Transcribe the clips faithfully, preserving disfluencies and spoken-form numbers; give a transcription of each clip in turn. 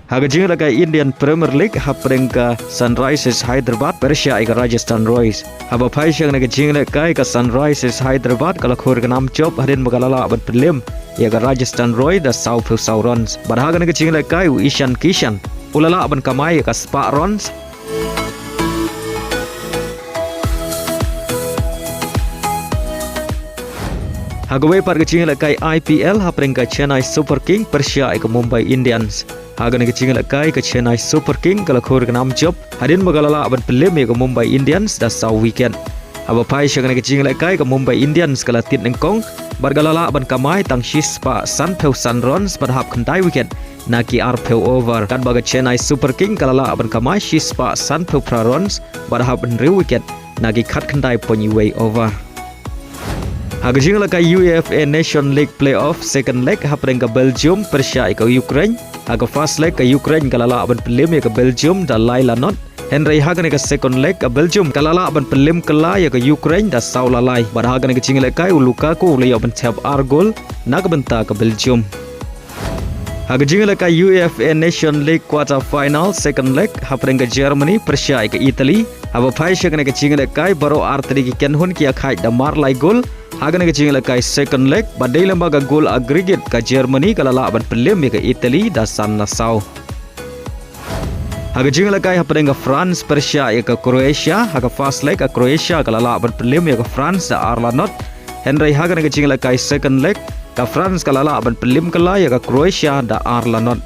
Ha ka jingïalehkai Indian Premier League hapdeng ka Sunrisers Hyderabad pyrshah ïa ka Rajasthan Royals. Haba phai sha kane ka jingïalehkai ka Sunrisers Hyderabad ka la khur ka nam jop hadien ba ka la lah ban pynlem ïa ka Rajasthan Royals da saw phew saw runs. Bad ha kane ka jingïalehkai u Ishan Kishan u la lah ban kamai ïa ka spah runs. Ha kawei pat ka jingïalehkai I P L hapdeng ka Chennai Super King pyrshah ïa ka Mumbai Indians. Ha kane ka jingïalehkai ka Chennai Super King ka la khur ka nam jop hadien ba ka la lah ban pynlem ïa ka Mumbai Indians da saw wicket. Haba phai sha kane ka jingïalehkai ka Mumbai Indians ka la tied nyngkong bad ka la lah ban kamai tang shi spah san phew san runs bad hap khyndai wicket na ki ar phew over. Katba ka Chennai Super King ka la lah ban kamai shi spah san phew phra runs bad hap hynriew wicket na ki khat khyndai point wei over. Ha ka jingïalehkai U E F A Nation League Playoff second leg hapdeng ka Belgium pyrshah ïa ka Ukraine. Ha ka first leg ka Ukraine ka la lah ban pynlem ïa ka Belgium da lai la not. Hynrei ha kane ka second leg ka Belgium ka la lah ban pynlem kylla ïa ka Ukraine da saw la lai. Bad ha kane ka jingïalehkai u Lukaku u la ïoh ban thep ar gol na ka bynta ka Belgium. Ha ka jingïalehkai U E F A Nation League quarter final second leg hapdeng ka Germany pyrshah ïa ka Italy. Haba phai sha kane ka jingïalehkai baroh ar tylli ki kynhun ki ïakhaid da mar lai gol ha kane ka jingïalehkai second leg bad dei lyngba ka gol aggregate ka Germany ka la lah ban pynlem ïa ka Italy da san la saw. Ha ka jingïalehkai hapdeng ka France pyrshah ïa ka Croatia, ha ka first leg ka Croatia ka la lah ban pynlem ïa ka France da ar la not. Hynrei ha kane ka jingïalehkai second leg ka France ka la lah ban pynlem kylla ïa ka Croatia da ar la not.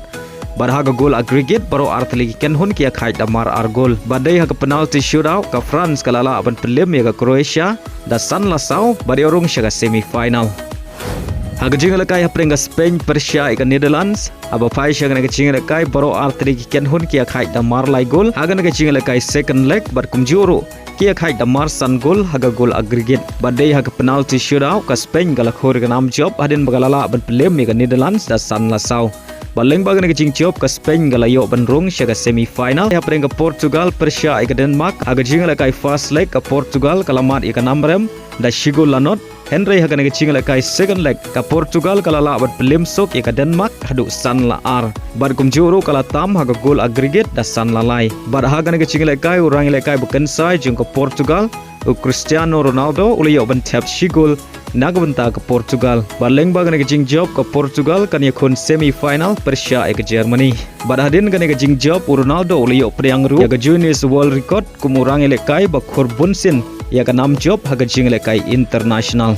Bad ha ka gol aggregate baroh ar tylli ki kynhun ki ïakhaid da mar ar gol. Bad dei ha ka penalty shootout ka France ka la lah ban pynlem ïa ka Croatia da san la saw bad ïoh rung sha ka semi final. Ha ka jingïalehkai hapdeng ka Spain pyrshah ïa ka Netherlands. Haba phai sha kane ka jingïalehkai baroh ar tylli ki kynhun ki ïakhaid da mar lai gol ha kane ka jingïalehkai second leg bad kumjuh ruh ki ïakhaid da mar san gol ha ka gol aggregate. Bad dei ha ka penalty shootout ka Spain ka la khur ka nam jop hadien ba ka la lah ban pynlem ïa ka Netherlands da san la saw. Bad lyngba kane ka jingjop ka Spain ka la ïoh ban rung sha ka semi final hapdeng ka Portugal pyrshah ïa ka Denmark. Ha ka jingïalehkai first leg ka Portugal ka la mad ïa ka nam rem da shi gol la not. Hynrei ha kane ka jingïalehkai second leg ka Portugal ka la lah ban pynlem suk ïa ka Denmark haduh san la ar. Bad kumjuh ruh ka la tam ha ka gol aggregate da san la lai. Bad ha kane ka jingïalehkai u rangïalehkai ba kynsai jong ka Portugal u Cristiano Ronaldo u la ïoh ban thep shi gol na ka bynta ka Portugal. Bad lyngba kane ka jingjop ka Portugal kan ïakhun semi final pyrshah ïa ka Germany. Bad hadien kane ka jingjop u Ronaldo u la ïoh pdiang ruh ïa ka Guinness World Record kum u rangïalehkai ba khur bunsien ïa ka nam jop ha ka jingïalehkai international.